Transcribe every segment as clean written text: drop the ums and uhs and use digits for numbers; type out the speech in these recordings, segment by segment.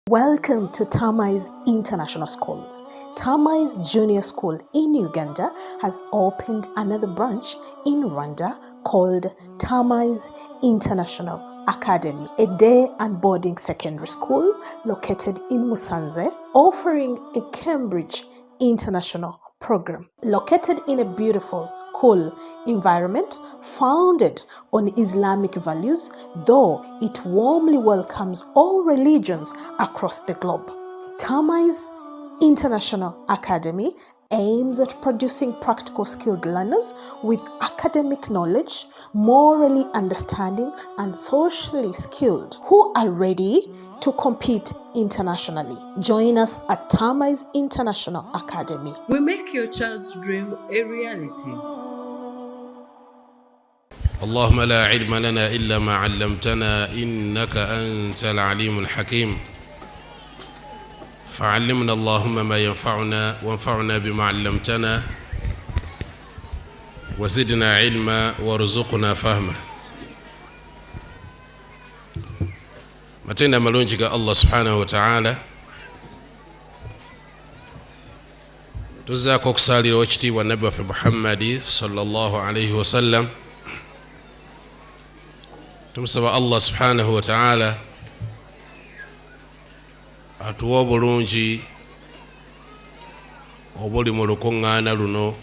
Welcome to Tamai's International Schools. Tamai's Junior School in Uganda has opened another branch in Rwanda called Tamai's International Academy, a day and boarding secondary school located in Musanze, offering a Cambridge International program. Located in a beautiful, cool environment founded on Islamic values, though it warmly welcomes all religions across the globe. Tamai's International Academy aims at producing practical skilled learners with academic knowledge, morally understanding, and socially skilled who are ready to compete internationally. Join us at Tamai's International Academy. We make your child's dream a reality. اللهم لا علم لنا إلا ما علمتنا إنك أنت العليم الحكيم فعلمنا اللهم ما ينفعنا وانفعنا بما علمتنا وزدنا علما وارزقنا فهما. Matendo amalungi ga Allah subhanahu wataala, tuzzaako okusaalira owekitiibwa Nabbi waffe Muhammadi sallallahu alaihi wasallam. Tumusaba Allah subhanahu wataala atuwe obulungi obuli mu lukuŋŋaana luno,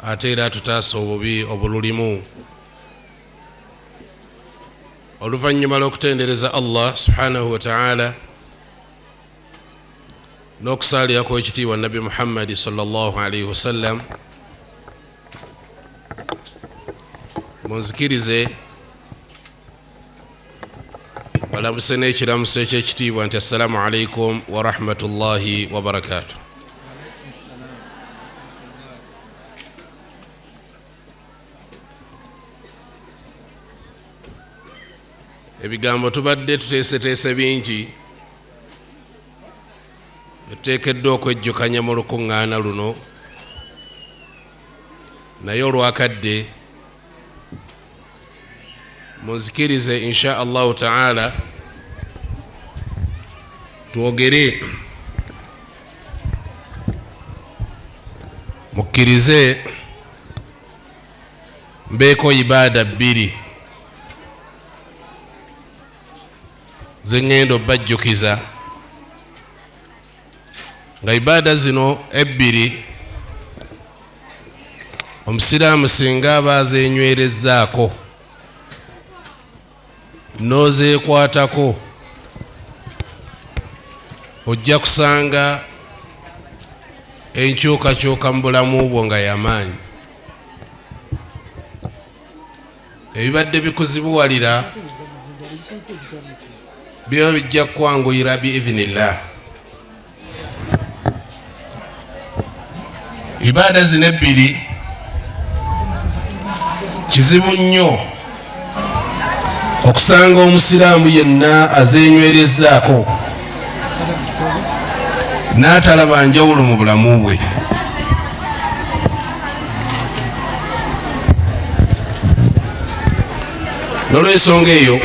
ate era atutaasa obubi obululimu. Oluvannyuma lw'okutendereza Allah subhanahu wataala n'okusaalirako ekitiibwa Nabbi Muhammadi sallallahu alaihi wasallam, munzikirize balamuse n'ekiramuso ekyekitiibwa nti assalamu alaikum warahmatullahi wabarakatuh. Ebigambo tubadde tuteeseteese bingi etuteekeddwa okwejjukanya mu lukuŋŋaana luno, naye olwakadde munzikirize insha allahu taala twogere, mukkirize mbeeko ibaada bbiri zeŋŋenda obbajjukiza, nga ibaada zino ebbiri omusiraamu singa aba azenywerezzaako n'ozeekwatako ojja kusanga enkyukakyuka mu bulamu bwo nga yamaanyi. Ebibadde bikuzibuwalira biba bijja kukwanguyira biidhinillah. Ibaada zino ebbiri kizibu nnyo okusanga omusiraamu yenna azenywerezzaako n'atalaba njawulo mu bulamu bwe. N'olwensonga eyo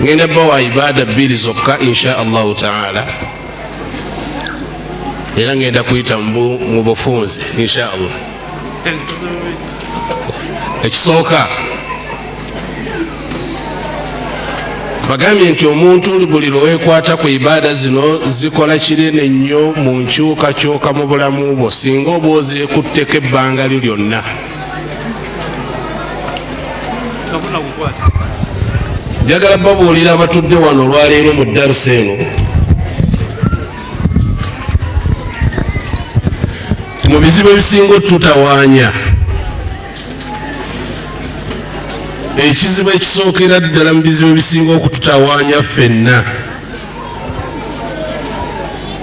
ngenda bawa ibaada bbiri zokka insha allahu taala, era ngenda kuyita mu bufunze insha allah. Ekisooka, bagambye nti omuntu buli lweweekwata ku ibaada zino zikola kinene nnyo mu nkyukakyuka mu bulamu bwo singa oba ozeekutteko ebbanga lyo lyonna. Njagala babuulira abatudde wano olwaleero mu darusa eno mu bizibu ebisinga otutawaanya, ekizibu ekisookera ddala mu bizibu ebisinga okututawaanya ffenna,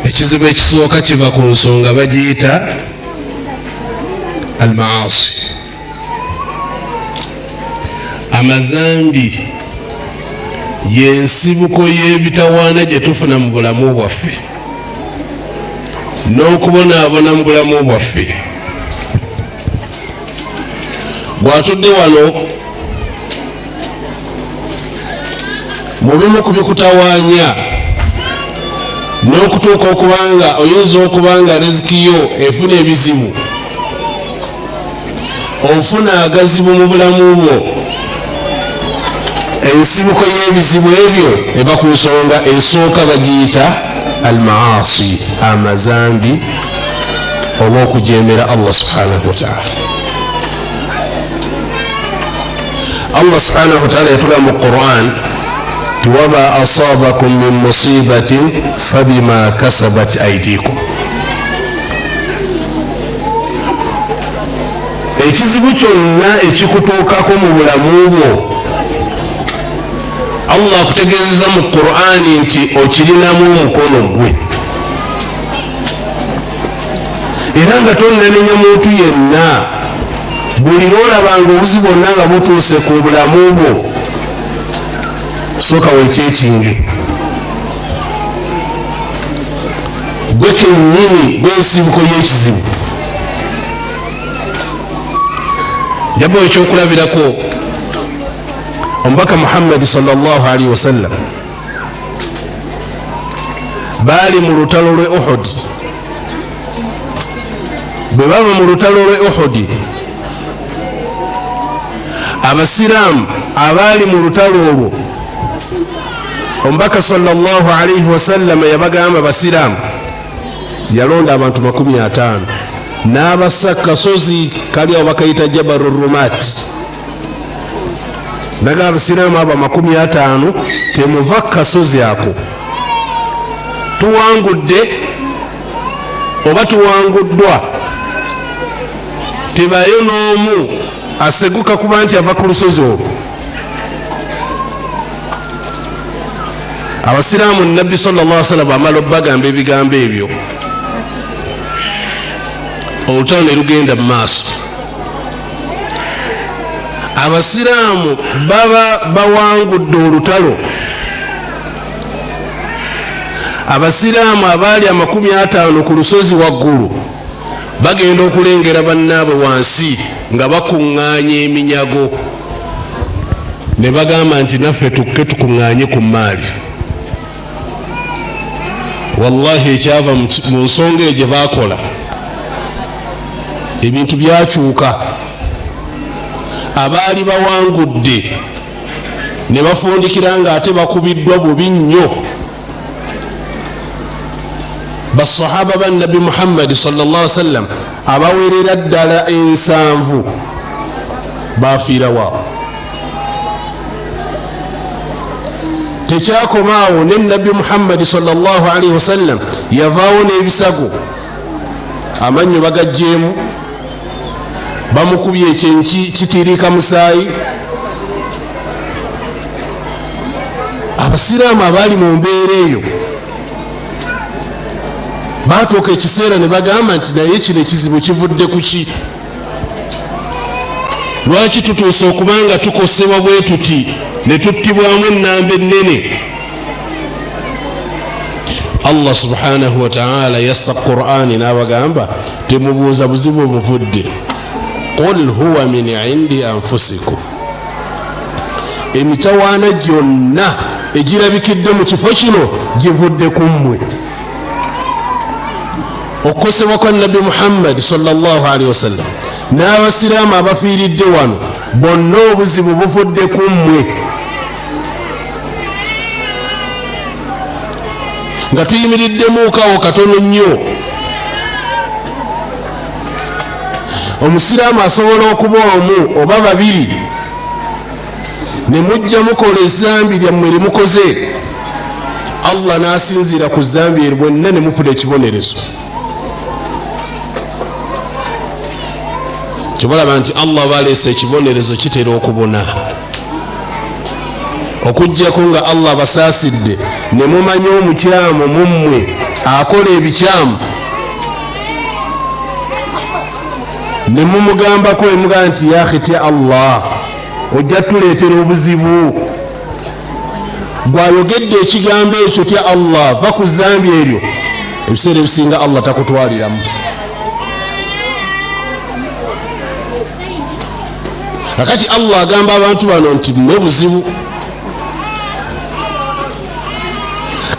ekizibu ekisooka kiva ku nsonga bagiyita almaasi, amazambi y'ensibuko y'ebitawaana gye tufuna mu bulamu bwaffe n'okubonaabona mu bulamu bwaffe. Bw'atudde wano Mu bimu ku bikutawaanya n'okutuuka okuba nga oyinza okuba nga riziki yo efuna ebizibu, ofuna agazibu mu bulamu bwo, ensibuko y'ebizibu ebyo eva ku nsonga esooka bagiyita almaasi, amazambi oba okujeemera Allah subhanahu wataala. Allah subhanahu wataala yatugamba mu Quran ti wama asabakum min musibatin fabima kasabat aidikum, ekizibu kyonna ekikutuukako mu bulamu bwo Allah akutegeezeza mu Qur'ani nti okirinamu omukono gwe, era nga tonnanenya muntu yenna. Buli lwolabanga obuzibu bwonna nga butuuse ku bulamu bwo, sooka wekyekinge gwe kennyini gwensibuko y'ekizibu. Njabawo ekyokulabirako, omubaka Muhammadi sallallahu alaihi wasallam baali mu lutalo lwe Uhudi. Bwe baba mu lutalo lwe Uhudi, abasiraamu abaali mu lutalo olwo, omubaka sallallahu alaihi wasallama yabagamba basiraamu, yalonda abantu 50 n'abassa kasozi kali awo bakayita Jabaru Rumat. Naga abasiraamu abo 50, temuva kasozi ako, tuwangudde oba tuwanguddwa, tebayo n'omu aseguka kuba nti ava ku lusozi olwo. Abasiraamu nabbi sallallahu alaihi wasallam amala obbagamba ebigambo ebyo, olutalo ne lugenda mu maaso. Abasiraamu baba bawangudde olutalo, abasiraamu abaali 50 ku lusozi waggulu bagenda okulengera bannaabwe wansi nga bakuŋŋaanya eminyago, ne bagamba nti naffe tukke tukuŋŋaanye ku mmaali. Wallahi ekyava mu nsonga eyo gye baakola, ebintu byakyuka. Abaali bawangudde ne bafundikira nga ate bakubiddwa bubi nnyo. Basahaba ba nabbi Muhammadi sallallahu alaihi wasallam abawerera ddala 70 bafiirawo. Tekyakomaawo, ne nabbi Muhammadi sallallahu alaihi wasallam yavaawo n'ebisago, amannyo bagaggyemu, bamukubye ekyenki kitiiriika musaayi. Abasiraamu abaali mu mbeera eyo baatuuka ekiseera ne bagamba nti naye kino ekizibu kivudde ku ki? Lwaki tutuuse okuba nga tukosebwa bwe tuti ne tuttibwamu ennamba ennene? Allah subhanahu wataala yassa Qur'ani n'abagamba temubuuza buzibu buvudde, qul huwa min indi anfusikum. Emitawaana gyonna egirabikidde mu kifo kino givudde ku mmwe. Okukosebwa kwa nabbi Muhammadi sallallahu alaihi wasallam n'abasiraamu abafiiridde wano bonna, obuzibu buvudde ku mmwe. Nga tuyimiriddemuukawo katono nnyo, omusiraamu asobola okuba omu oba babiri ne mujja mukola ezambi lyammwe lyemukoze, Allah n'asinziira ku zambi eryo bwenna ne mufuna ekibonerezo. Kyobalaba nti Allah baleese ekibonerezo kitera okubona, okuggyako nga Allah abasaasidde ne mumanya omukyamu mummwe akola ebikyamu ne mumugambako, emugamba nti yaakhi tya Allah, ojja tuleetera obuzibu. Gwayogedde ekigambo ekyo, tya Allah, va ku zambi eryo, ebiseera ebisinga Allah takutwaliramu. Kakati Allah agamba abantu bano nti mmwe buzibu.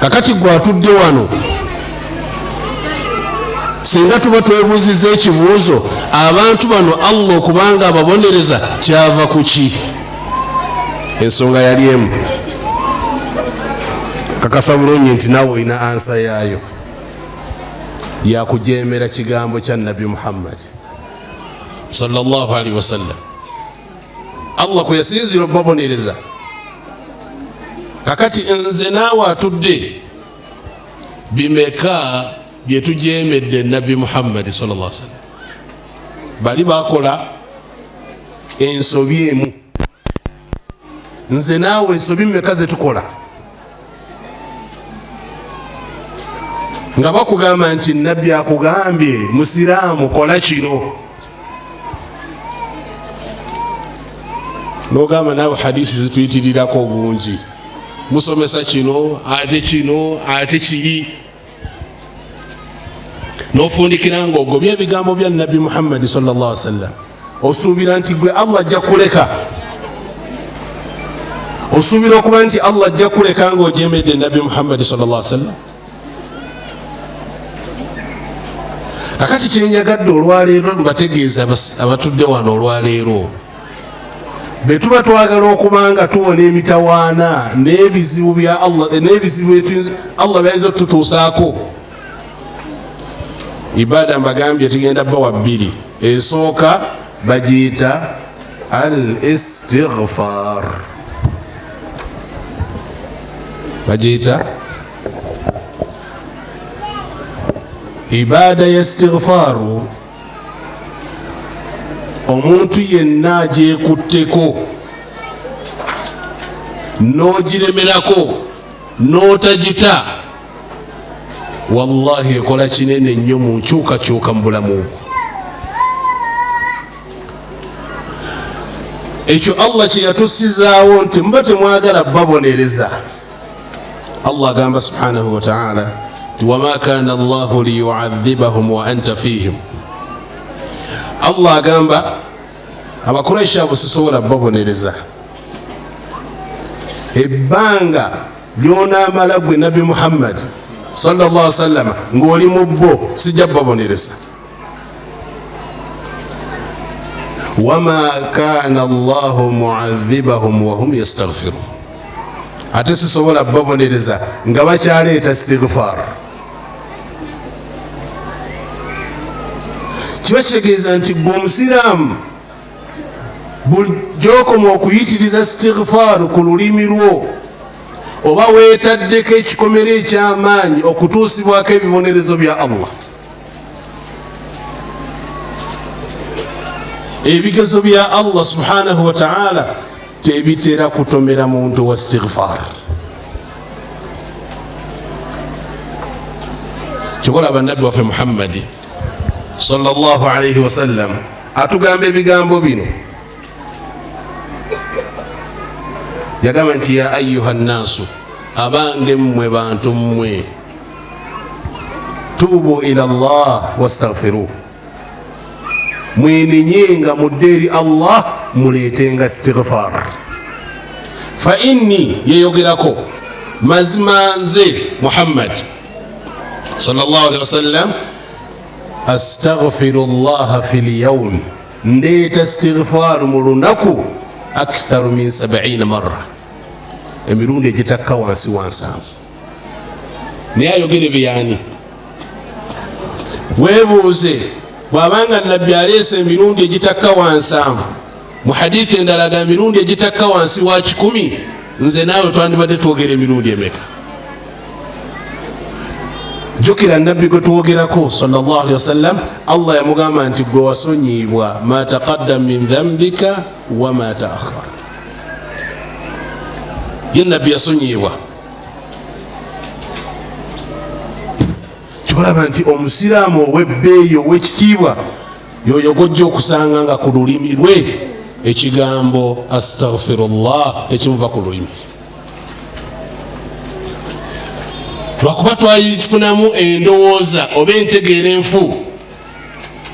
Kakati gwe atudde wano, singa tuba twebuuziza ekibuuzo, abantu bano Allah okubanga ababonereza kyava ku ki? Ensonga yali emu. Kakasa bulungi nti naawe olina ansa yaayo, yakujemera kigambo kya Nabbi Muhammad sallallahu alaihi wasallam. Allah kwe yasinzira obabonereza. Kakati nze naawe atudde, bimeka byetujemedde Nabbi Muhammadi sallallahu alaihi wasallam? Bali bakola ensobi emu, nze naawe ensobi meka zetukola? Nga bakugamba nti Nabbi akugambye, musiraamu kola kino, nogamba naawe hadisi zituyitirirako obungi, musomesa kino ate kino ate kiri, nofundikira nga ogobye ebigambo bya Nabbi Muhammadi sallallahu alaihi wasallam. Osuubira nti gwe Allah ajja kuleka? Osuubira okuba nti Allah ajja kuleka nga ojemedde Nabbi Muhammadi sallallahu alaihi wasallam? Kakati kyenjagadde olwaleero mbategeeza abatudde wano olwaleero, bwe tuba twagala okuba nga tuwona emitawaana n'ebizibu bya Allah, n'ebizibu Allah byayinza otutuusaako, ibada mbagambye tugenda bawa bbiri. Esooka bagiyita al istighfar, bagiyita ibada ya istighfaru. Omuntu yenna agyekutteko n'ogiremerako n'otagita, wallahi ekola kinene nnyo mu nkyukakyuka mu bulamu bwo. Ekyo Allah kye yatussizaawo nti muba temwagala babonereza. Allah agamba subhanahu wa ta'ala nti wama kana Allahu liyuadhibahum wa anta fihim. Allah agamba Abakuraishi abo, sisobola babonereza ebbanga lyonaamala gwe Nabbi Muhammad sallallahu alaihi wasallam ng'oli mu bo, sijja babonereza. Wama kana Allahu muadhibahum wahum yastaghfirun, ate sisobola babonereza nga bakyaleeta istighfar. Kiba kitegeeza nti gwe omusiraamu bulijokoma okuyitiriza istighfar ku lulimi lwo, oba weetaddeko ekikomera ekyamaanyi okutuusibwako ebibonerezo bya Allah. Ebigezo bya Allah subhanahu wa ta'ala tebitera kutomera muntu wa istighfar. Kikola bannabbi waffe Muhammadi sallallahu alaihi wasallam atugamba ebigambo bino, yagamba nti ya ayuha nnaasu, abange mmwe bantu mmwe, tuubu ila llah wastaghfiruh, mwenenyenga mudde eri Allah, muleetenga istighfar. Fa inni, yeyogerako, mazima nze Muhammad sallallahu alaihi wasallam, astaghfiru llaha fi lyaum, ndeeta istighfar mu lunaku, aktharu min 70 marra, emirundi egitakka wansi wa 70. Naye ayogere byani? Weebuuze, bw'abanga Nabbi aleese emirundi egitakka wa 70, mu hadithi endala ga emirundi egitakka wansi wa 100, nze naawe twandibadde twogera emirundi emeka? Jjukira Nabbi gwe twogerako sallallahu alaihi wasallam, Allah yamugamba nti gwe wasonyiibwa ma taqaddam min dhambika wama taakhar. Ye Nabbi yasonyiibwa. Kyolaba nti omusiraamu ow'ebbeeyi, ow'ekitiibwa, yoyo gojja okusanga nga ku lulimi lwe ekigambo astaghfirullah tekimuva ku lulimi. Lwakuba twayifunamu endowooza oba entegeera enfu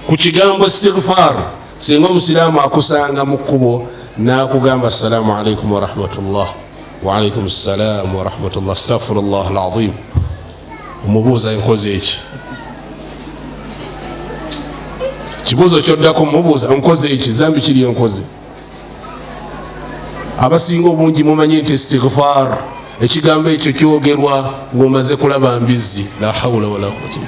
ku kigambo istighfar. Singa omusiraamu akusanga mu kkubo n'akugamba assalamu alaikum warahmatullah, Waalaikum ssalaamu warahmatullah. Astafurullah alazim. Omubuuza enkoze eki? Kibuuzo kyoddako mubuuza nkoze eki? Zambi kiri enkoze. Abasinga obungi mumanyi nti istighfar ekigambo ekyo kyogerwa ng'omaze kulaba mbizzi. La hawula wala quwwata.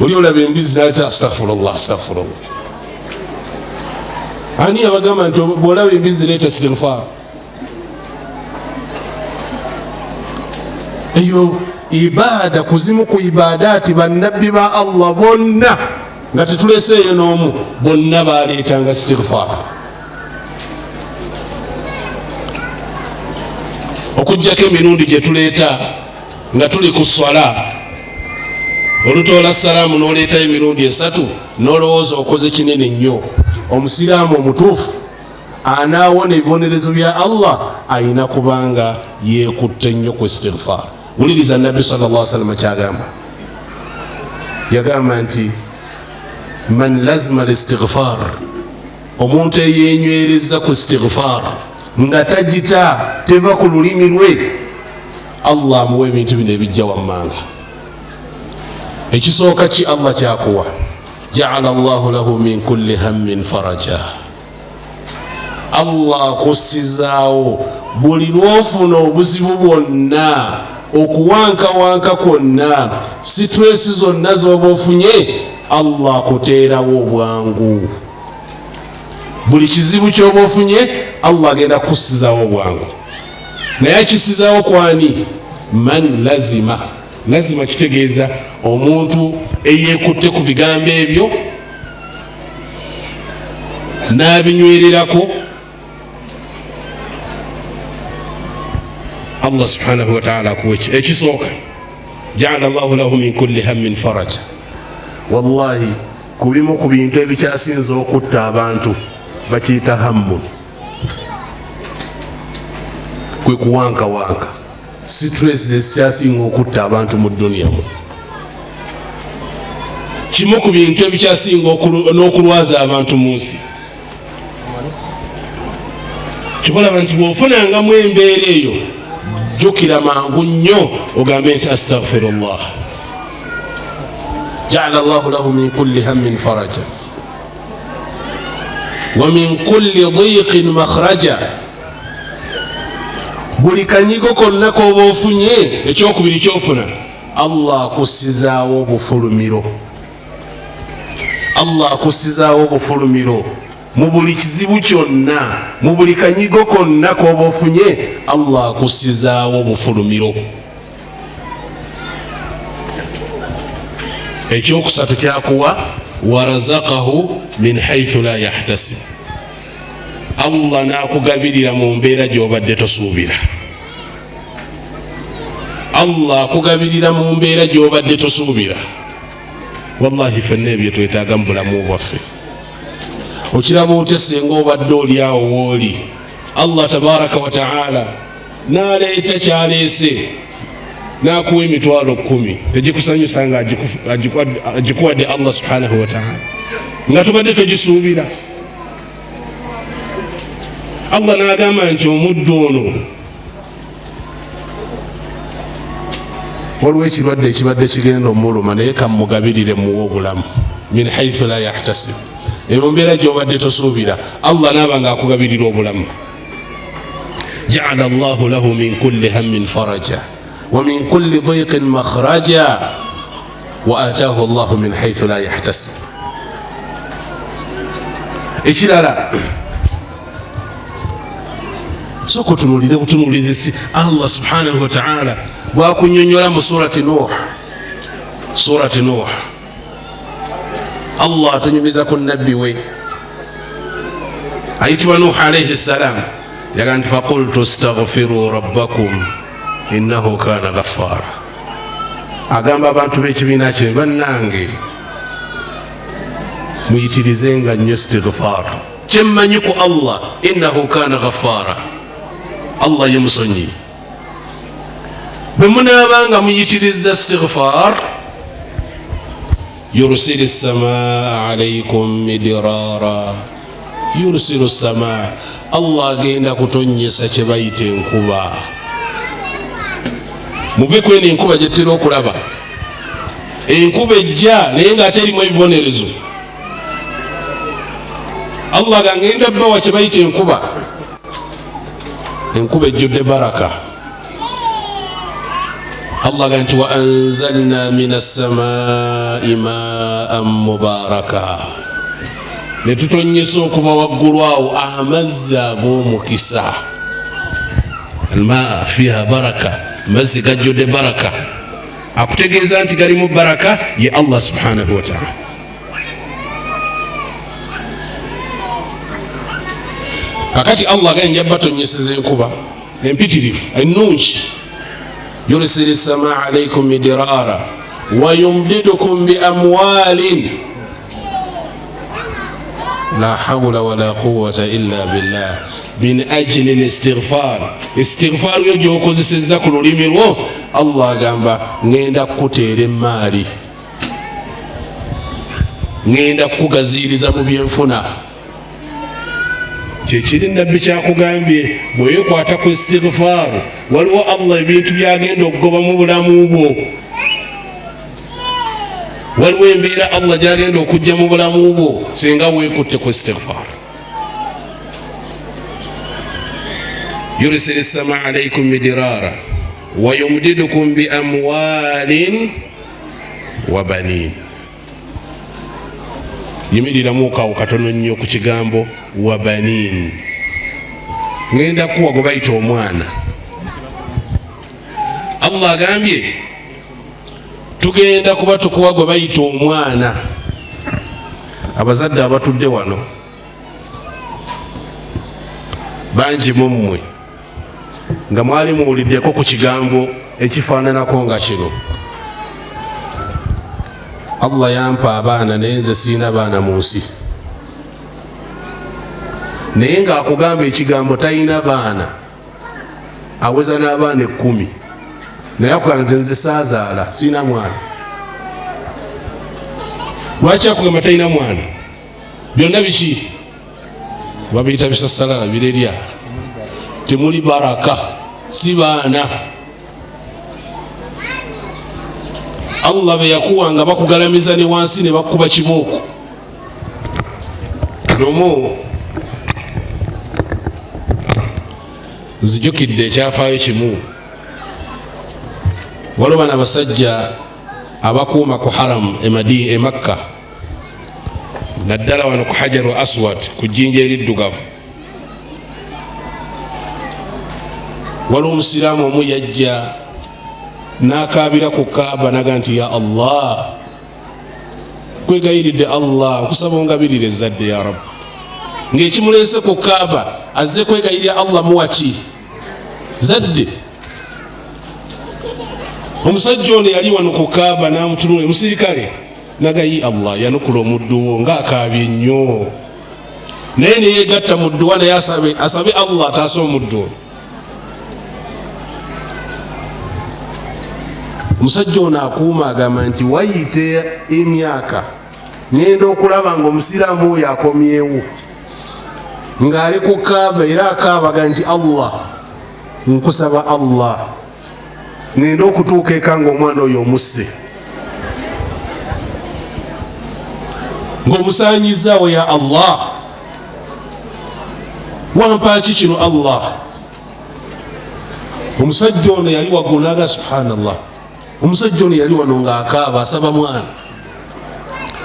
Oli olaba embizzi naleta astafurullah astafurullah. Ani yabagamba nti bw'olaba embizzi leeta istighfar? Eyo ibaada kuzimu ku ibadaati bannabbi ba Allah bonna nga tetuleseeyo n'omu, bonna baleetanga istighfar. Okuggyako emirundi gye tuleeta nga tuli ku swala, olutoola salaamu n'oleetayo emirundi 3 n'olowooza okoze kinene nnyo. Omusiraamu omutuufu anaawona ebibonerezo bya Allah ayina kubanga yeekutte nnyo ku istighfar. Wuliriza Nabbi sallallahu alaihi wasallam kyagamba. Yagamba nti man lazima al-istighfar, omuntu eyenywereza ku istighfar nga tagita teva ku lulimi lwe, Allah amuwa ebintu bino ebijja wammanga. Ekisooka ki Allah kyakuwa? Jaala Allahu lahu min kulli hammin faraja. Allah akussizaawo buli lw'ofuna obuzibu bwonna, okuwankawanka kwonna, situresi zonna z'oba ofunye, Allah akuteerawo obwangu. Buli kizibu ky'oba ofunye Allah agenda kukussizaawo obwangu. Naye akissizaawo kwani? Man lazima. Lazima kitegeeza omuntu eyeekutte ku bigambo ebyo n'abinywererako. Allah subhanahu wa ta'ala akuwa ekisooka, jaala Allahu lahu min kulli hammin faraja. Wallahi ku bimu ku bintu ebikyasinza okutta abantu bakiyita hammun, kwe kuwankawanka. Stress ezikyasinga okutta abantu mu duniya mu kimu ku bintu ebikyasinga n'okulwaza abantu mu nsi. Kikolaba nti bw'ofunangamu embeera eyo, jjukira mangu nnyo ogambe nti astaghfirullah. Jaala Allahu lahu min kulli hammin faraja wa min kulli dhiqin makhraja. Buli kanyigo konna k'oba ofunye, ekyokubiri ky'ofuna, Allah akussizaawo obufulumiro. Allah akussizaawo obufulumiro mu buli kizibu kyonna, mu buli kanyigo konna k'oba ofunye, Allah akussizaawo obufulumiro. Ekyokusatu kyakuwa, warazakahu min haithu la yahtasib. Allah n'akugabirira mu mbeera gy'obadde tosuubira. Allah akugabirira mu mbeera gy'obadde tosuubira. Wallahi ffenna ebyo twetaaga mu bulamu bwaffe. Okiraba otya singa obadde oli awo wooli, Allah tabaraka wa taala n'aleeta kyaleese n'akuwa emitwalo 10, tegikusanyusa nga agikuwadde Allah subhanahu wa taala nga tubadde togisuubira? Allah n'agamba nti omuddu ono waliwo ekirwadde ekibadde kigenda omuluma, naye kamugabirire muwe obulamu min haithu la yahtasib. Emu mbeera gy'obadde tosuubira, Allah n'aba nga akugabirira obulamu. Jaala Allahu lahu min kulli hammin faraja wa min kulli dhiqin makhraja wa ataahu Allahu min haithu la yahtasib. Ekirala, sooka otunuulire butunuulizi si Allah subhanahu wa ta'ala bwakunyonyola mu surati Nuh. Surati Nuh Allah atunyumiza ku nabbi we ayitibwa Nuh alayhi salam. Yaga nti faqultu astaghfiru rabbakum innahu kana ghaffara. Agamba abantu b'ekibiina kye, bannange muyitirizenga nnyo istighfar, kyemmanyi ku Allah innahu kana ghaffara, Allah ye musonyi. Bwe munaabanga muyitiriza istighfar, yursili samaa alaikum midirara, Yursilu samaa, Allah agenda kutonnyesa kye bayita enkuba. Muve kweno enkuba gye tutera okulaba, enkuba ejja naye ng'ate erimu ebibonerezo. Allah agangenda bawa kye bayita enkuba, enkuba ejjudde baraka. Allah aga nti wa anzalna min assamai maan mubaraka, ne tutonyesa okuva waggulu awo amazzi ag'omukisa. Almaa fiha baraka, amazzi gajjudde baraka, akutegeeza nti galimu baraka ye Allah subhanahu wataala. Kakati Allah agambye nja batonyeseza enkuba empitirivu ennungi, yursili samaa alaikum midirara wayumdidukum biamwalin la hawula wala quwata illa billah min ajili listighfar. Istighfar yo gyokozesezza ku lulimi lwo, Allah agamba ngenda kukuteera emmaali, ngenda kukugaziiriza mu byenfuna. Kyekiri nabbi kyakugambye, bweyekwata ku istighfaaru waliwo Allah ebintu byagenda okugoba mu bulamu bwo, waliwo embeera Allah gyagenda okujja mu bulamu bwo singa weekutte ku istighfar. Yursili sama alaikum midirara wayumdidukum bi amwalin wa banin. Yimiriramukawo katono nnyo ku kigambo wa banin. Ngenda kuwa gwe bayita omwana. Allah agambye tugenda kuba tukuwa gwe bayita omwana. Abazadde abatudde wano bangi mu mmwe nga mwali muwuliddeko ku kigambo ekifaananako nga kino, Allah yampa abaana naye nze siina baana mu nsi. Naye ng'akugamba ekigambo talina baana, aweza n'abaana 10, naye akugamba nti nze saazaala, siina mwana. Lwaki akugamba talina mwana? Byonna biki babiyita bisasalala, birerya, temuli baraka, si baana. Allah be yakuwa nga bakugalamiza ne wansi ne bakuba kibooko. Lumu nzijukidde ekyafaayo kimu, waliwo bano abasajja abakuuma ku haram e Makka, naddala wano ku Hajaru Aswad, ku jjinja eriddugavu. Waliwo omusiraamu omu yajja n'akaabira ku Kaaba naga nti ya Allah, kwegayiridde Allah, nkusaba ongabirire ezzadde ya Rabbi. Ng'ekimuleese ku Kaaba azze kwegayirira Allah muwaki zadde. Omusajja ono yali wano ku Kaaba n'amutunula, omusirikale nagayi, Allah yanukula omuddu wo ng'akaabye nnyo, naye neyegatta mu dduwa, naye asabe Allah ataase omuddu ono. Omusajja ono akuuma agamba nti wayite emyaka ngenda okulaba nga omusiraamu oyo akomyewo ng'ali ku Kaaba, era akaabaga nti Allah nkusaba Allah, ngenda okutuuka eka nga omwana oyo omusse, ng'omusaanyizaawo. Ya Allah, wampaaki kino Allah? Omusajja ono yali waggulu naga subhanallah, omusajja ono yali wano ng'akaaba asaba mwana,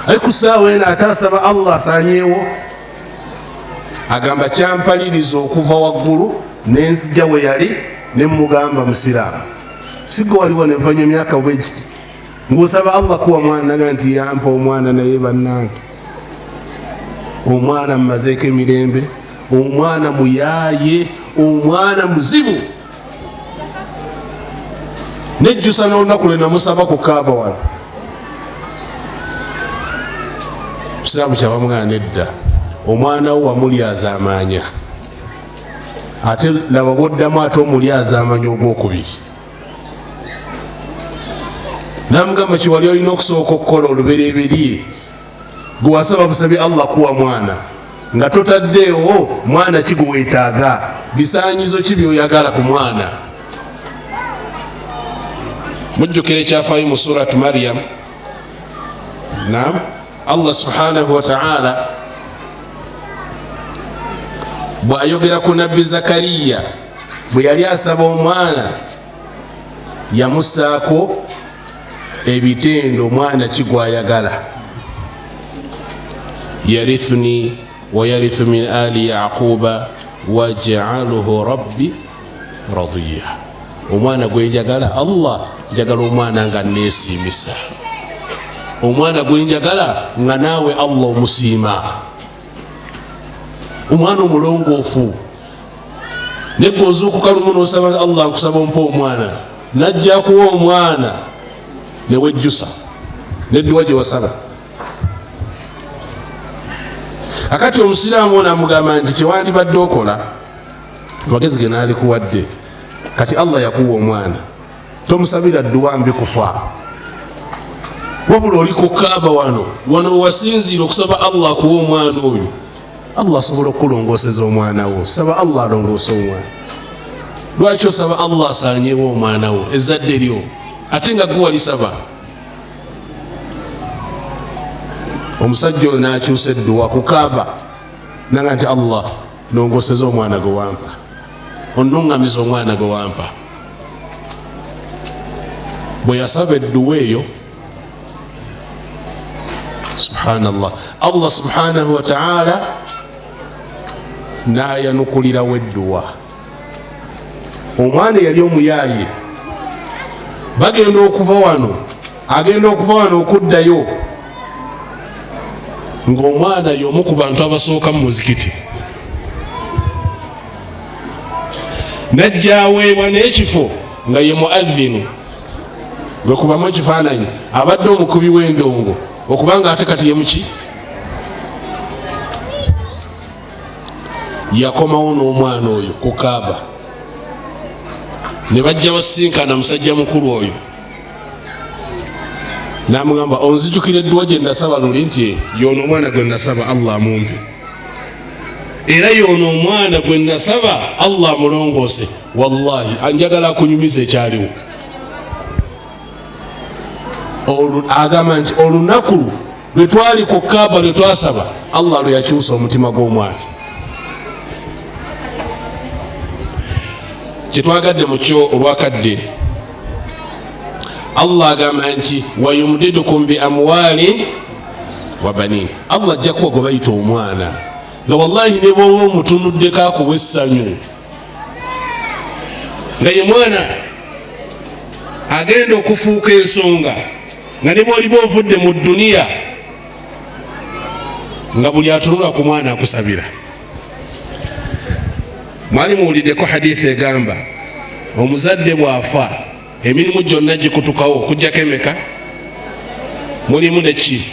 aye ku ssaawa eno ate asaba Allah asaanyeewo. Agamba kyampaliriza okuva waggulu nenzija we yali nemugamba, musiraamu sigwe wali wano evanya emyaka bwekiti ng'osaba Allah kuwa mwana? Naga nti yampa omwana, naye bannange omwana mmazeeko emirembe, omwana muyaaye, omwana muzibu, nejjusa n'olunaku lwe namusaba ku Kaaba wano. Musiraamu kyabamugana nedda, omwana wo wamulyaza amaanya, ate laba bwoddamu ate omulyaza amanya ogwokubiri. Namugamba kiwali olina okusooka okukola olubereberye, gwe wasaba busabi Allah kuwa mwana. Nga totaddeewo mwana ki gwe weetaaga, bisaanyizo ki by'oyagala ku mwana. Mujjukira ekyafaayo mu Surat Maryam? Nam, Allah subhanahu wataala bw'ayogera ku Nabbi Zakariya, bwe yali asaba omwana, yamussaako ebitendo omwana ki gwayagala: yarithuni wayarithu min ali Yaquba waj'alhu rabbi radiya. Omwana gwenjagala, Allah, njagala omwana nga nesiimisa, omwana gwenjagala nga naawe Allah omusiima, omwana omulongoofu. Negwe ozuukuka lumu nosaba Allah, nkusaba ompa omwana, najja kuwa omwana, newejjusa nedduwa gye wasaba. Akati omusiraamu ono amugamba nti kyewandibadde okola, amagezi ge naalikuwadde, kati Allah yakuwa omwana, tomusabira dduwa mbi kufa, wabula oli ku Kaaba wano, wano wewasinziira okusaba Allah akuwa omwana oyo, Allah asobola okukulongooseza omwana wo. Saba Allah alongoose omwana. Lwaki osaba Allah asaanyewo omwana wo, ezzadde lyo, ate nga gwe walisaba? Omusajja oyo n'akyusa edduwa ku Kaaba, nanga nti, Allah, nongoseza omwana gwe wampa, onuŋŋamiza omwana gwe wampa. Bwe yasaba edduwa eyo, subhanallah, Allah subhanahu wataala n'ayanukulirawo edduwa. Omwana eyali omuyaaye, bagenda okuva wano, agenda okuva wano okuddayo, ng'omwana y'omu ku bantu abasooka mu muzikiti, najja aweebwa n'ekifo nga ye muadhinu. Gwekubamu ekifaananyi, abadde omukubi w'endongo, okubanga ate kati ye muki. Yakomawo n'omwana oyo ku Kaaba, ne bajja basisinkana musajja mukulu oyo, namugamba, onzijukira edduwa gye nasaba luli? Nti yono omwana gwe nasaba Allah amumpe, era yono omwana gwe nasaba Allah amulongoose. Wallahi, anjagala akunyumiza ekyaliwo. Agamba nti olunaku lwe twali ku Kaaba, lwe twasaba, Allah lwe yakyusa omutima gw'omwana. Kyetwagadde mukyo olwakadde, Allah agamba nti wayumdidukum bi amwalin wa banin. Allah ajja kuwa gwe bayita omwana nga wallahi ne bwoba omutunuddeko akuwa essanyu, nga ye mwana agenda okufuuka ensonga, nga ne bwoliba ovudde mu duniya, nga buli atunula ku mwana akusabira. Mwali muwuliddeko hadithi egamba omuzadde bw'afa emirimu gyonna gikutukawo okujjako emeka? Mulimu neki?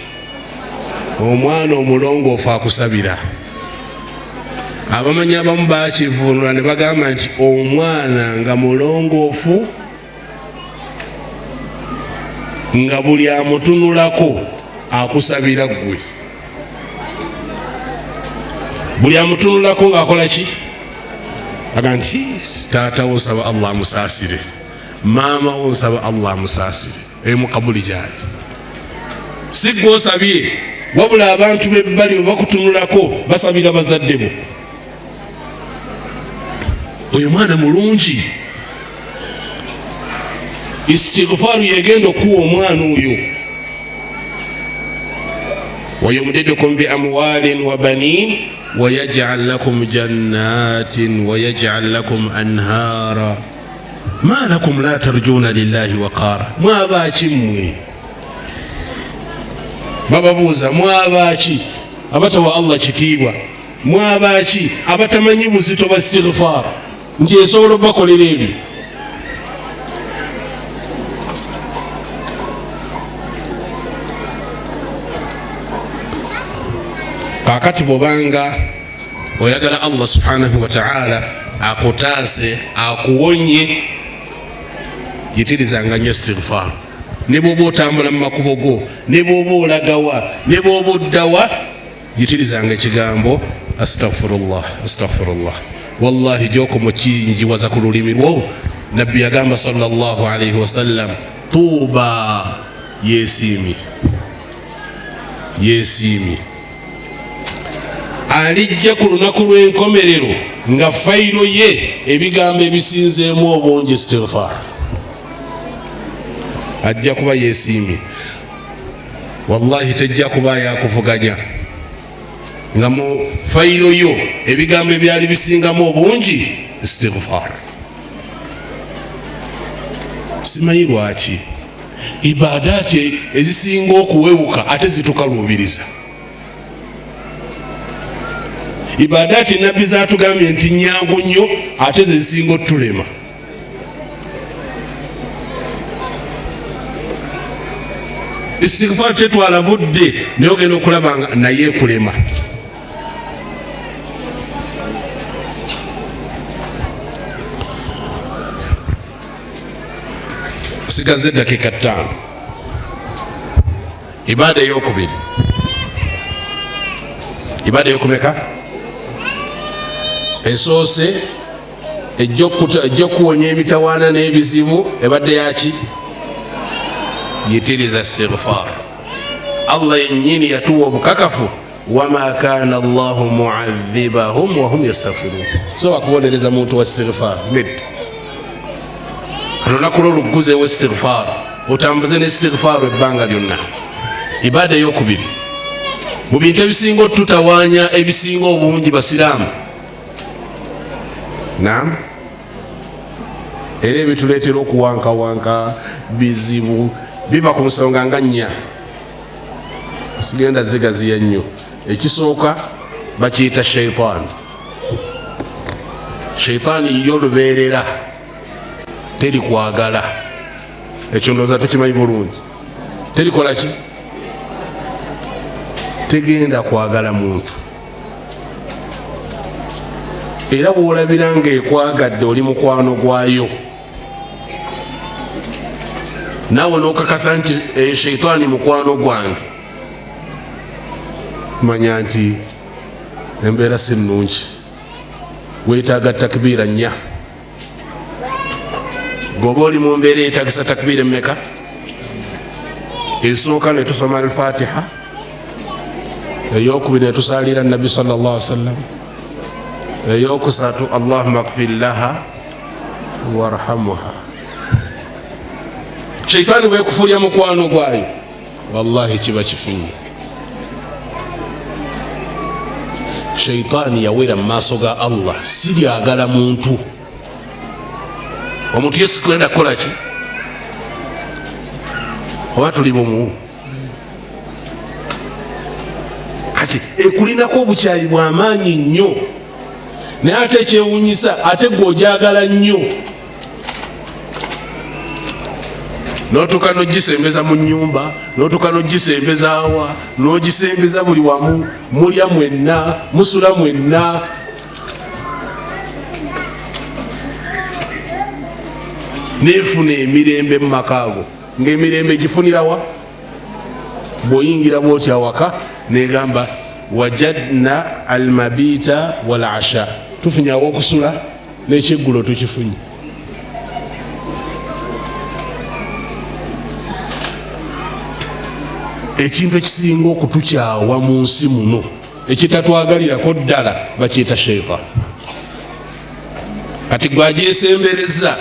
Omwana omulongoofu akusabira. Abamanyi abamu bakivunula ne bagamba nti omwana nga mulongoofu, nga buli amutunulako akusabira ggwe, buli amutunulako ng'akola ki? Aga nti taata wo nsaba Allah amusaasire, maama wo nsaba Allah amusaasire, eyo mukabuli gyali. Si gwe osabye, wabula abantu bebbali webakutunulako basabira bazadde bo. Oyo mwana mulungi. Istigfaaru yegenda okuwa omwana oyo. Wayumdidukum bi amwalin wa banin wayajal lakum jannatin wayajal lakum anhara ma lakum la tarjuna lillahi waqara. Mwabaki mmwe? Bababuuza, mwabaki abatawa Allah kitiibwa? Mwabaki abatamanyi buzito bwa istigfar nti esobola obakolera ebyo? Kakati bwobanga oyagala Allah subhanahu wataala akutaase, akuwonye, yitirizanga nnyo istigfar. Ne bwoba otambula mu makubo go, ne bwoba olagawa, ne bwoba oddawa, yitirizanga ekigambo Astagfirullah, astagfirullah. Wallahi gyokoma okinjiwaza ku lulimi lwo. Nabbi yagamba sallallahu alaihi wasallam, tuuba, yesiimye, yesiimye alijja ku lunaku lw'enkomerero nga fayiro ye ebigambo ebisinzeemu obungi istighfar. Ajja kuba yesiimye, wallahi tejja kuba yakuvuganya nga mu fayiro yo ebigambo ebyali bisingamu obungi istighfar. Simanyi lwaki ibadaati ezisinga okuwewuka ate zitukaluubiriza. Ibadaati nabbi zatugambye nti nyangu nnyo ate ze zisinga otulema. Istighfar tetwala budde, naye ogenda okulaba nga naye ekulema. Sigaze eddakiika 5. Ibaada eyokubiri, ibaada eyokumeka esoose ejja okuwonya emitawaana n'ebizibu ebadde yaki? Yitiriza istighfar. Allah yennyini yatuwa obukakafu, wama kana llahu muadhibahum wahum yastaghfirun. So wakubonereza muntu wa istighfar nedda. Olunaku lwo lugguzeewo istighfar, otambuze ne istighfar ebbanga lyonna. Ibaada eyokubiri mu bintu ebisinga otutawaanya ebisinga obungi basiraamu, nam era ebituleetera okuwankawanka bizibu, biva ku nsonga nga nnya, sigenda zigaziya nnyo. Ekisooka bakiyita shaitaani. Shaitaani yo lubeerera teri kwagala, ekyo ndowooza tukimanyi bulungi. Terikola ki? Tegenda kwagala muntu. Era bwolabira nga ekwagadde oli mukwano gwayo, naawe nokakasa nti eyo shaitaani mukwano gwange, manya nti embeera si nnungi, weetaaga takbiira nnya. Goba oli mu mbeera eyetagisa takbiira emmeka? Esooka netusoma alfatiha, eyokubiri netusalira nabbi sal llah sallam, eyokusatu allahuma kfir laha warhamuha. Shaitaani bwekufulya mukwano gwayo, wallahi kiba kifunye. Shaitaani yawera mu maaso ga Allah, siryagala muntu. Omuntu yesu kugenda kukola ki? Oba tuli bumu? Kati ekulinako obukyayi bwamaanyi nnyo, naye ate ekyewunyisa ate gwe ojagala nnyo, notuka nogisembeza mu nyumba, notuka nogisembeza awa, nogisembeza buli wamu, mulya mwenna, musula mwenna. Nefuna emirembe mu makaago, ngaemirembe gifunirawa? Bwoyingira bwoti awaka negamba wajadna almabita walasha, tufunye awokusula nekyeggulo tukifunye. Ekintu ekisinga okutukyawa mu nsi muno ekitatwagalirako ddala bakiyita shaitan. Kati gwagyesembereza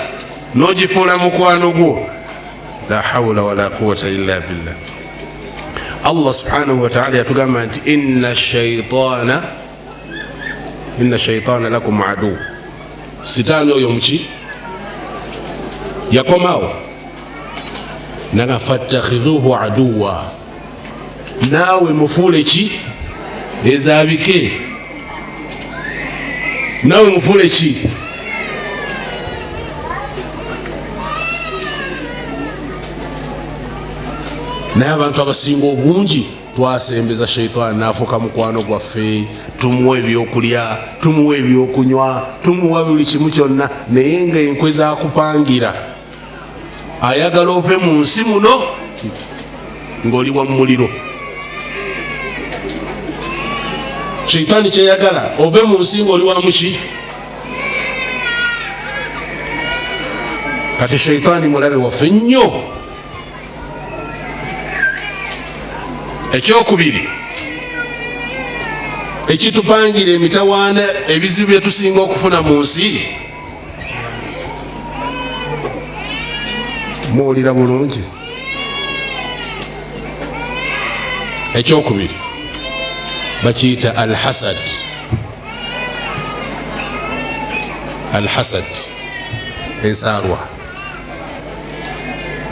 n'ogifuula mukwano gwo, la hawula wala quwata illa billah. Allah subhanahu wataala yatugamba nti inna shaitana lakum adu, sitaani oyo muki yakomawo naga fattakhidhuhu aduwa, naawe mufuule ki ezabike, naawe mufuule ki. Naye abantu abasinga obungi twasembeza shaitaani nafuuka mukwano gwaffe, tumuwa ebyokulya, tumuwa ebyokunywa, tumuwa buli kimu kyonna, naye nga enkwe zakupangira ayagala ove mu nsi muno ng'oli wa muliro. Sheitaani kyeyagala ove mu nsi nga oli wamuki. Kati sheitaani mulabe waffe nnyo. Ekyokubiri ekitupangira emitawaana, ebizibu bye tusinga okufuna mu nsi, muwulira bulungi? Ekyokubiri bakiyita alhasad. Alhasad, ensaalwa.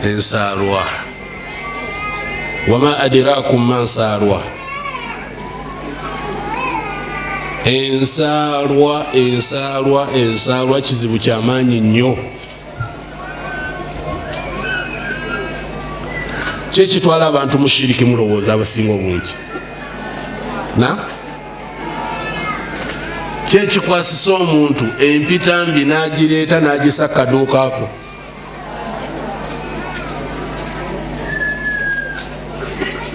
Ensaalwa, wama adirakum ma nsaalwa. Ensaalwa, ensaalwa, ensaalwa kizibu kyamaanyi nnyo. Kyekitwala abantu mu shiriki, mulowooza abasinga obungi na kyekikwasisa omuntu empitambi n'agireeta n'agisa kaduukaako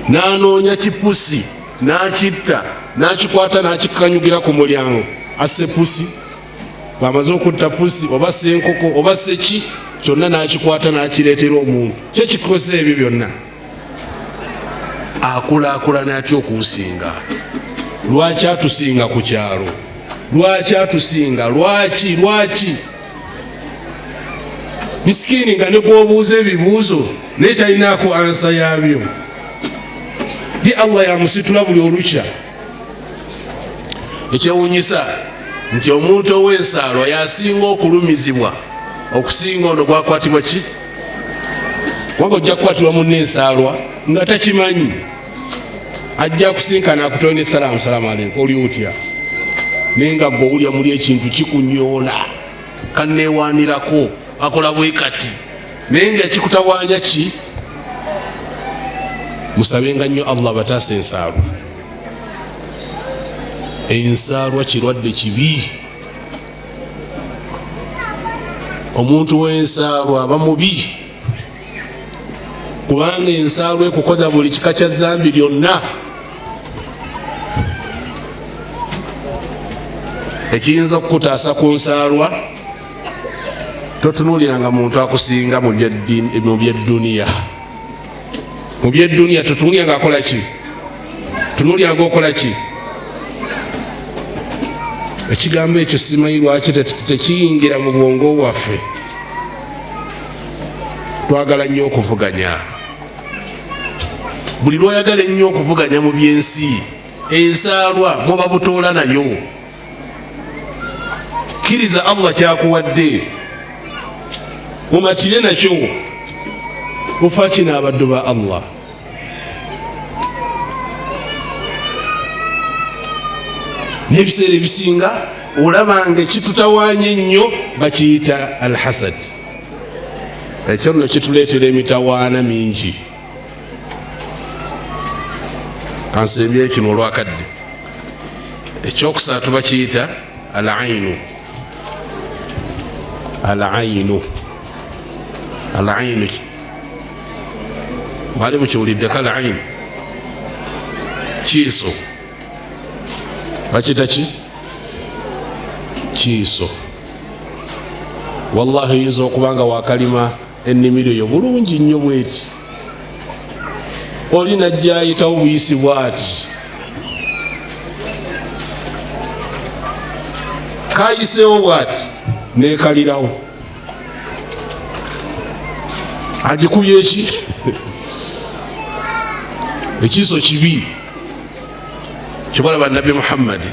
n'anoonya kipusi n'akitta n'akikwata n'akikanyugira ku mulyango, asse pusi. Bwamaze okutta pusi oba senkoko oba seki kyonna, n'akikwata n'akireetera omuntu. Kyekikozesa ebyo byonna, akulaakulana atya okunsinga? Lwaki atusinga ku kyalo? Lwaki atusinga? Lwaki? Lwaki? Misikiini nga ne gwobuuza ebibuuzo naye talinaako ansa yaabyo. Ye Allah yamusitula buli olukya. Ekyewunyisa nti omuntu ow'ensaalwa yasinga okulumizibwa okusinga ono gwakwatibwa ki, kubanga ojja kukwatibwa munna ensaalwa nga takimanyi. Ajja kusinkana akutonde, salaamu, salaamu aleikum, oli otya? Naye nga gwe owulya muli ekintu kikunyoola, kaneewaanirako, akola bwe kati, naye nga ekikutawaanya ki? Musabenga nnyo Allah bataasa ensaalwa. Ensaalwa kirwadde kibi. Omuntu w'ensaalwa aba mubi, kubanga ensaalwa ekukoza buli kika kya zambi lyonna. Ekiyinza okukutaasa ku nsaalwa, totunuuliranga muntu akusinga mu byedduniya. Mu byedduniya totunuuliranga akola ki, tunuuliranga okola ki. Ekigambo ekyo simanyi lwaki tekiyingira mu bwongo bwaffe. Twagala nnyo okuvuganya. Buli lwoyagala ennyo okuvuganya mu byensi, ensaalwa muba butoola nayo. Kkiriza Allah kyakuwadde, mumatire nakyo. Mufa kino abaddu ba Allah. N'ebiseera ebisinga olabanga ekitutawaanya ennyo bakiyita alhasad. Ekyo nno kituleetera emitawaana mingi. Kansembyeyo kino olwakadde. Ekyokusatu bakiyita alainu. Alainu, alainu, mwali mukiwuliddeko? Alainu kiiso, bakiyita ki? Kiiso. Wallahi oyinza okuba nga wakalima ennimiro yo bulungi nnyo bweti, oli najja ayitawo buyisi bwati, kayiseewo bwati nekalirawo, agikubye eki? Ekiiso kibi. Kyobalaba Nabbi Muhammadi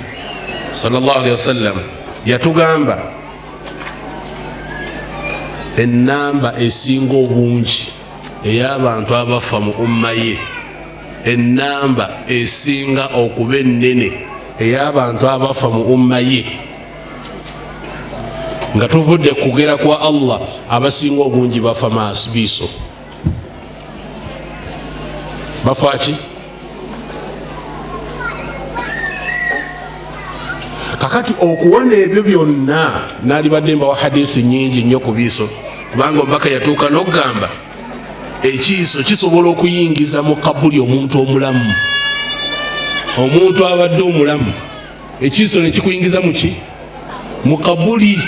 sallallahu alaihi wasallam yatugamba enamba esinga obungi ey'abantu abafa mu umma ye, enamba esinga okuba ennene ey'abantu abafa mu umma ye, nga tuvudde kugera kwa Allah, abasinga obungi bafa maaso, biiso. Bafa ki? Kakati okuwona ebyo byonna, nalibadde mbawa hadisi nyingi nnyo ku biiso, kubanga omubaka yatuuka n'okugamba ekiiso kisobola okuyingiza mu kabuli omuntu omulamu, omuntu abadde omulamu. Ekiiso nekikuyingiza muki? Mu kabuli.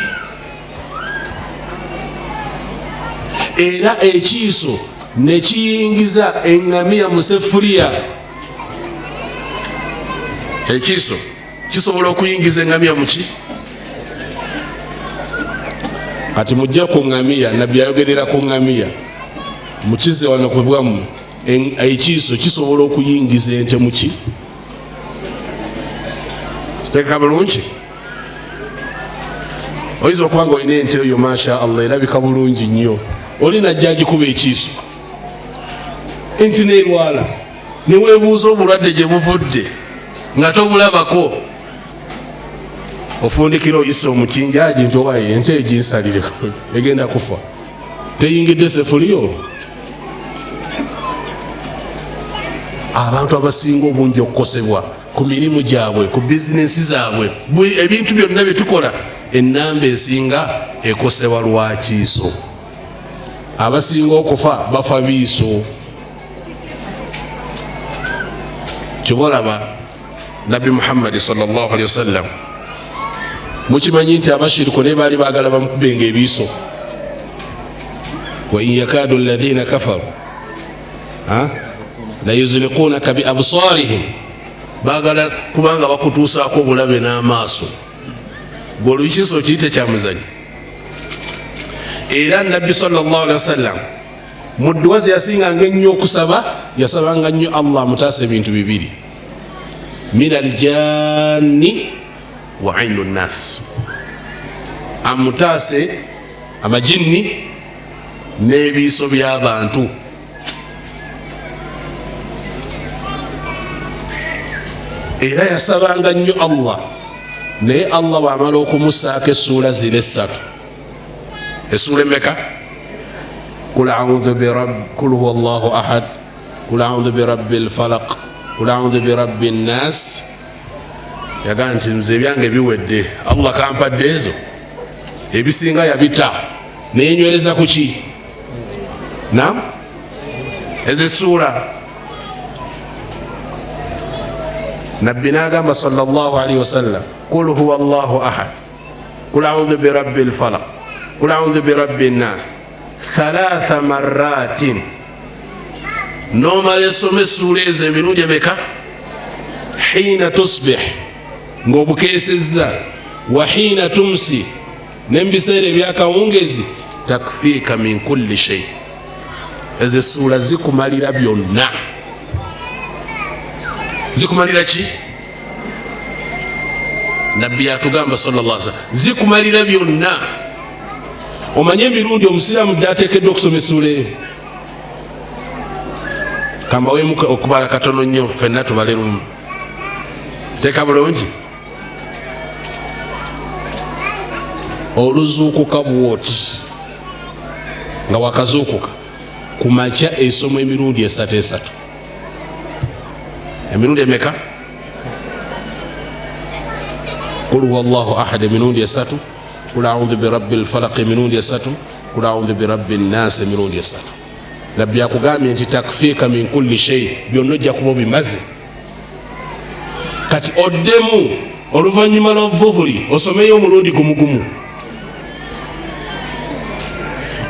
Era ekiiso nekiyingiza eŋŋamiya mu sefuliya. Ekiiso kisobola okuyingiza eŋŋamiya muki? Kati mujja ku ŋŋamiya, nabbi ayogerera ku ŋŋamiya, mukize wano ku bwammwe. Ekiiso kisobola okuyingiza ente muki? Kiteeka bulungi. Oyinza okuba nga olina ente eyo, masha Allah, erabika bulungi nnyo, oli najja agikuba ekiiso, enti neerwala, neweebuuza obulwadde gye buvudde nga tobulabako. Ofundikira oyisa omukinjaji nti owaye ente eginsalire, egenda kufa, teyingidde sefuliyo. Abantu abasinga obungi okukosebwa ku mirimu gyabwe, ku bizinensi zaabwe, ebintu byonna bye tukola, ennamba esinga ekosebwa lwakiiso. Abasinga okufa bafa biiso. Kyova olaba Nabbi Muhammadi sallallahu alaihi wasallam, mukimanyi nti abashiriku naye baali baagala bamukubenga ebiiso. Wa in yakadu alladhina kafaru layuzlikunaka bi absarihim, baagala kubanga bakutuusaako obulabe n'amaaso. Gwe olukiiso okiyite kyamuzanyo. Era Nabbi sallallahu alaihi wasallam mu dduwa ze yasinganga ennyo okusaba, yasabanga nnyo Allah amutaasa ebintu bibiri, min aljanni wa ainu nnas, amutaase amajinni n'ebiiso by'abantu. Era yasabanga nnyo Allah, naye Allah bw'amala okumussaako essuula zino essatu, essuula emeka? Kul audhu birab, kul huwa Allahu ahad, kul audhu birabbi lfalaq, kul audhu birabbi nnas, yagamba nti nze ebyange biwedde, Allah kampadde ezo, ebisinga yabita, neyenywereza kuki? Nam ezo essuula. Nabbi n'agamba sallallahu alaihi wasallam, kul huwa Allahu ahad, kul audhu birabbi lfalaq, kul audhu birabbi nnas thalatha marratin, nomala esoma essuula ezo emirundi emeka? Hiina tusbih, ng'obukeesezza, wa hiina tumsi, ne mu biseera ebyakawungezi, takfiika min kulli shei. Ezo essuula zikumalira byonna. Zikumalira ki? Nabbi yatugamba sallallahu alaihi wasallam, zikumalira byonna. Omanye emirundi omusiraamu gyateekeddwa okusoma essuula eyo? Kambawemu okubala katono nnyo, ffenna tubale lumu. Teeka bulungi. Oluzuukuka bwoti nga wakazuukuka ku makya, esoma emirundi esatu esatu. Emirundi emeka? Kul huwa Allahu ahad emirundi esatu, kul audhu birabbi lfalaq emirundi esatu, kul audhu birabbi nnasi emirundi esatu. Nabbi akugambye nti takfiika min kulli shei, byonna ojja kuba obimaze. Kati oddemu oluvannyuma lwa vuhuri osomeyo omulundi gumugumu,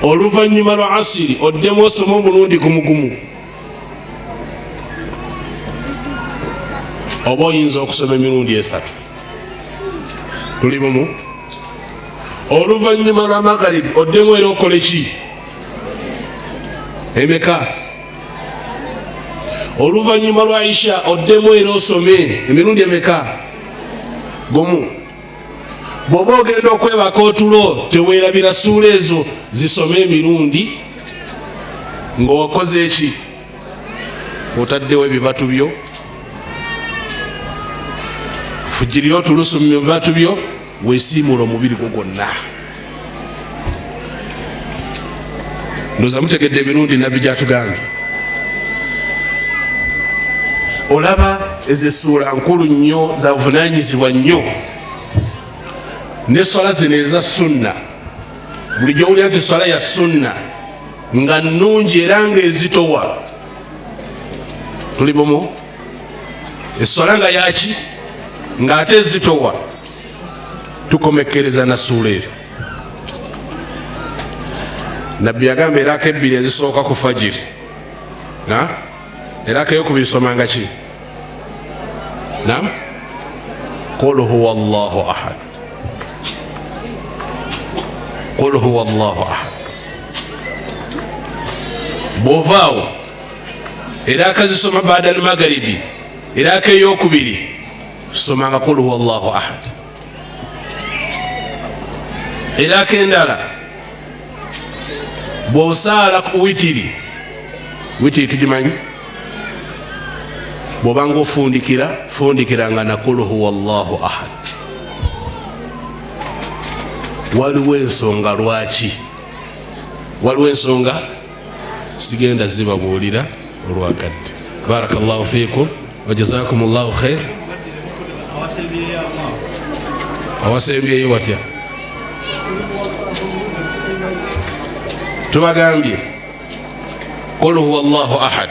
oluvannyuma lwa asiri oddemu osome omulundi gumugumu, oba oyinza okusoma emirundi esatu. Tuli bumu. Oluvannyuma lwa magharibi oddemu era okole ki? Emeka? Oluvannyuma lwa isha oddemu era osome emirundi emeka? Gumu. Bw'oba ogenda okwebaka otulo, teweerabira ssuula ezo, zisome emirundi ng'okoze eki? Otaddewo ebibatu byo, fujirire otulusu mu bibatu byo, weesiimuula omubiri gwo gwonna. Ndoza mutegedde emirundi nabbi gyatugambye. Olaba ezo essuula nkulu nnyo, zavunanyizibwa nnyo. Neswala zino eza sunna, bulijjo owulira nti swala ya sunna nga nnungi era nga ezitowa. Tuli bumu? Eswala nga yaki? Ng'ate ezitowa tukomekkereza na ssuula eyo. Nabbi yagamba eraka ebbiri ezisooka ku fajiri, eraka eyokubiri somanga ki? Nam, qul huwa Allahu ahad, qul huwa Allahu ahad. Bw'ovaawo eraka zisoma baada almagaribi, eraka eyokubiri somanga qul huwa Allahu ahad. Eraka endala bw'osaala ku witiri, witiri tugimanyi, bw'obanga ofundikira, fundikiranga na qul huwa Allahu ahad. Waliwo ensonga lwaki, waliwo ensonga sigenda zibabuulira olwagadde. Barakallahu fiikum wajazakum llahu khair. Awasembyeyo watya? Tubagambye qul huwa Allahu ahad,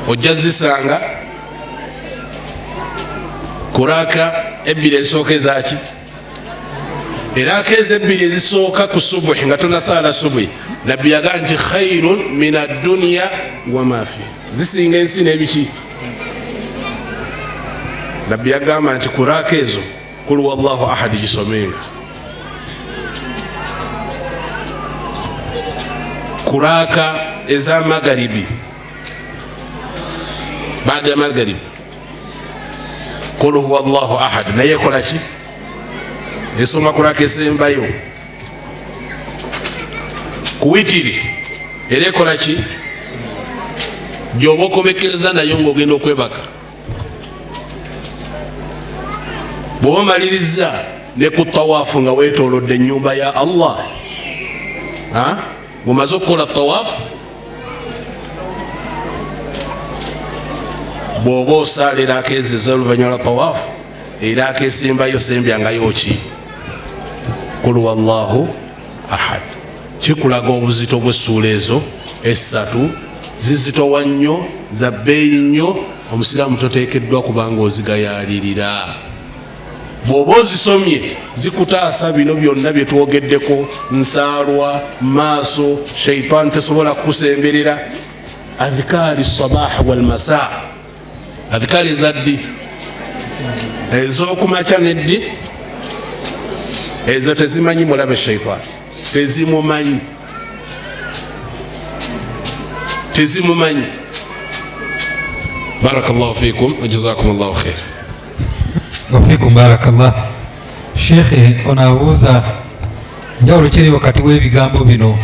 ojja zisanga kuraka ebbiri ezisooka ezaki, eraka ezo ebbiri ezisooka ku subuhi nga tonasaala subuhi. Nabbi yagaa nti khairun min adduniya wamafi, zisinga ensi n'ebiki. Nabbi yagamba nti kuraka ezo kul wallahu ahadi gisomenga kuraka eza magaribi, baada ya magaribi kul huwa Allahu ahad, naye ekola ki? Esoma kuraka esembayo kuwitiri, era ekola ki? Gyoba okomekereza nayo ng'ogenda okwebaka. Bw'oba omaliriza ne ku tawaafu nga weetoolodde ennyumba ya Allah, ng'omaze okukola tawaafu, bw'oba osaala eraka ezo ez'oluvannyuma lwa tawaafu, era akesimbayo sembyangayo ki? Kul wallahu ahad. Kikulaga obuzito bw'essuula ezo essatu, zizitowa nnyo, za bbeeyi nnyo. Omusiraamu toteekeddwa kubanga ozigayaalirira. Bw'oba ozisomye zikutaasa bino byonna bye twogeddeko, nsaalwa, maaso, shaitaani tesobola kukusemberera. Adhikaari sabah walmasa, adhikaari ezaddi ez'okumakya neddi, ezo tezimanyi mulabe shaitaani, tezimumanyi, tezimumanyi. Barakallahu fikum wajazakum llahu khair. Wafikum barakallah. Shekhe ono abuuza njawulo kiri wakati w'ebigambo bino: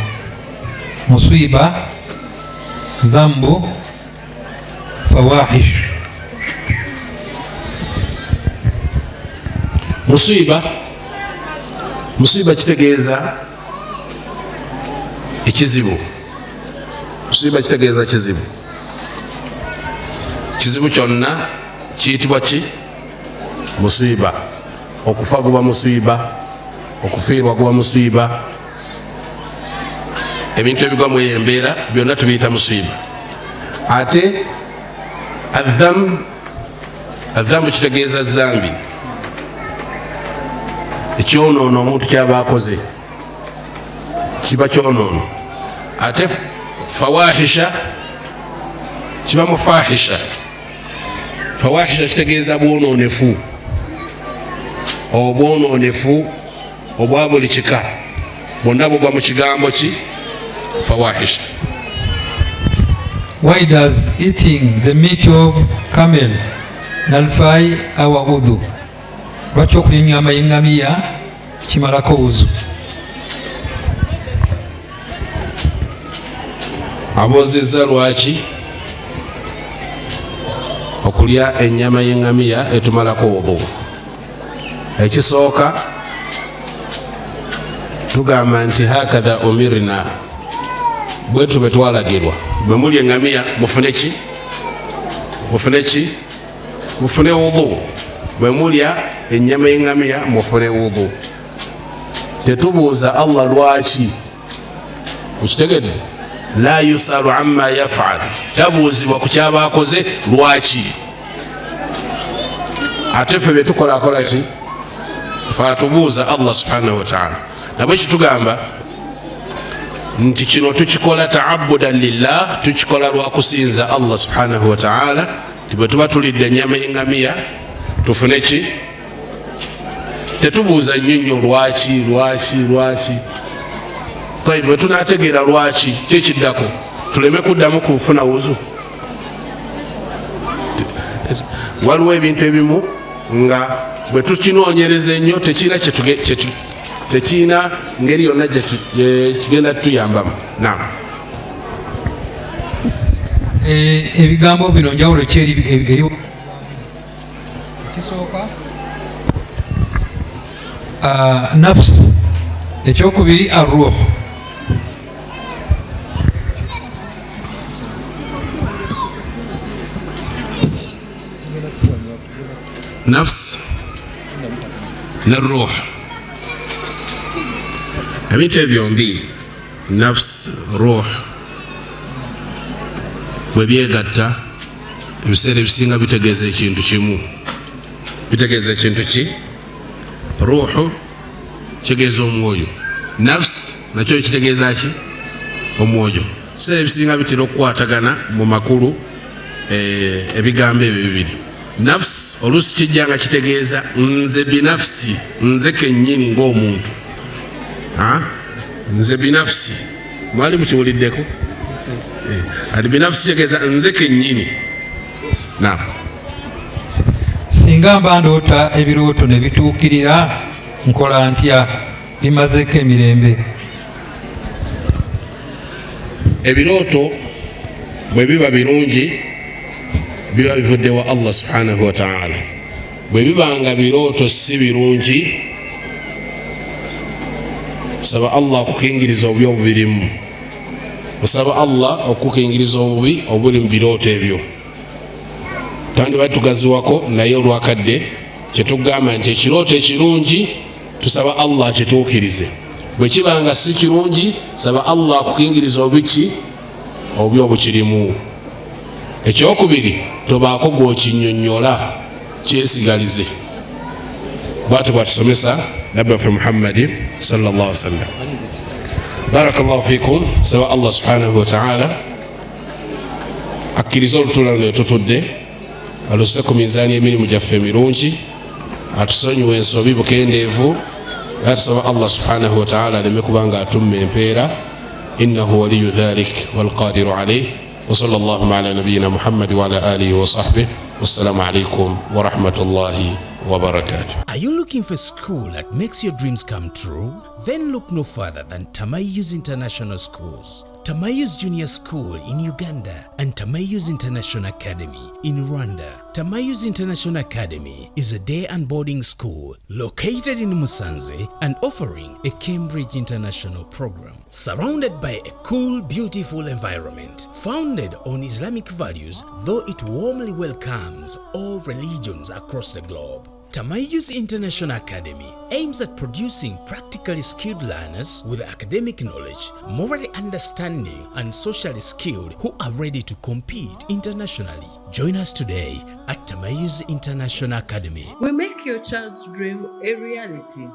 musiba, dhambu, fawahish. Musiba, musiba kitegeeza ekizibu. Musiba kitegeeza kizibu, kizibu kyonna kiyitibwa ki? Musiba. Okufa guba musiba, okufiirwa guba musiba, ebintu ebigwa mu eyo embeera byonna tubiyita musiba. Ate adhambu, adhambu kitegeeza zambi, ekyonoono omuntu kyaba akoze kiba kyonoono. Ate fawahisha kiba mufahisha, fawahisha kitegeeza bwonoonefu, obwonoonefu obwa buli kika bwonna bugwa mu kigambo ki? Fawahisha. Why does eating the meat of camel nullify our udhu? Lwaki okulya ennyama y'eŋŋamiya kimalako wuzu? Abuuzizza lwaki okulya ennyama y'eŋŋamiya etumalako wudu. Ekisooka tugamba nti hakadha umirna, bwetu bwe twalagirwa, bwe mulya eŋŋamiya mufune ki? Mufune ki? Mufune wudu. Bwe mulya ennyama y'eŋŋamiya mufune wudu. Tetubuuza Allah lwaki, okitegedde? La yusalu amma yafal, tabuuzibwa ku kyaba akoze lwaki. Ate ffe byetukola akola ki? Fe atubuuza Allah subhanahu wataala. Nabwe kitugamba nti kino tukikola taabudan lillah, tukikola lwakusinza Allah subhanahu wataala. Ti bwe tuba tulidde enyama y'engamiya tufune ki? Tetubuuza nnyo nnyo lwaki, lwaki, lwaki. Bwe tunategeera lwaki, kyekiddako tuleme kuddamu kufuna wuzu. Waliwo ebintu ebimu nga bwe tukinoonyereza ennyo tekirina tekirina ngeri yonna gyekigenda tutuyambamu. Nam. Ebigambo bino njawulo ki eri ekisooka nafs, ekyokubiri arruh? Nafs ne ruh, ebintu ebyo byombi, nafs, ruh, bwe byegatta ebiseera ebisinga bitegeeza ekintu kimu. Bitegeeza ekintu ki? Ruuhu kitegeeza omwoyo, nafs nakyo kitegeeza ki? Omwoyo. Ebiseera ebisinga bitera okukwatagana mu makulu ebigambo ebyo bibiri. Nafs oluusi kijja nga kitegeeza nze binafsi, nze kennyini ng'omuntu, nze binafsi. Mwali mukiwuliddeko? Ati binafsi kitegeeza nze kennyini. Nam. Singa mba ndoota ebirooto ne bituukirira, nkola ntya? Bimazeeko emirembe. Ebirooto bwe biba birungi, biba bivudde wa Allah subhanahu wataala. Bwe biba nga birooto si birungi, saba Allah okukingiriza obubi obubirimu. Osaba Allah okukingiriza obubi obuli mu birooto ebyo. Tandibadde tugaziwako, naye olwakadde kyetugamba nti ekirooto ekirungi tusaba Allah akituukirize. Bwe kiba nga si kirungi, saba Allah akukingiriza obiki obubi obukirimu. Ekyokubiri, tobaako gwokinyonyola, kyesigalize. Bwatyo bwatusomesa nabbi waffe Muhammadi sallallahu wasallam. Barakallahu fikum. Saba Allah subhanahu wataala akkirize olutuula luno tutudde, aluse ku mizaani emirimu gyaffe emirungi, atusonyiwa ensobi bukendeevu. Era tusaba Allah subhanahu wataala aleme kubanga atumma empeera. Innahu waliyu dhalik walqadiru alaih. وصلى اللهم على نبينا محمد وعلى آله وصحبه، والسلام عليكم ورحمة الله وبركاته. Are you looking for a school that makes your dreams come true? Then look no further than Tamayyuz International Schools. Tamayyuz Junior School in Uganda and Tamayyuz International Academy in Rwanda. Tamayyuz International Academy is a day and boarding school located in Musanze and offering a Cambridge International program. Surrounded by a cool, beautiful environment, founded on Islamic values, though it warmly welcomes all religions across the globe. Tamayyuz International Academy aims at producing practically skilled learners with academic knowledge, morally understanding, and socially skilled who are ready to compete internationally. Join us today at Tamayyuz International Academy. We make your child's dream a reality.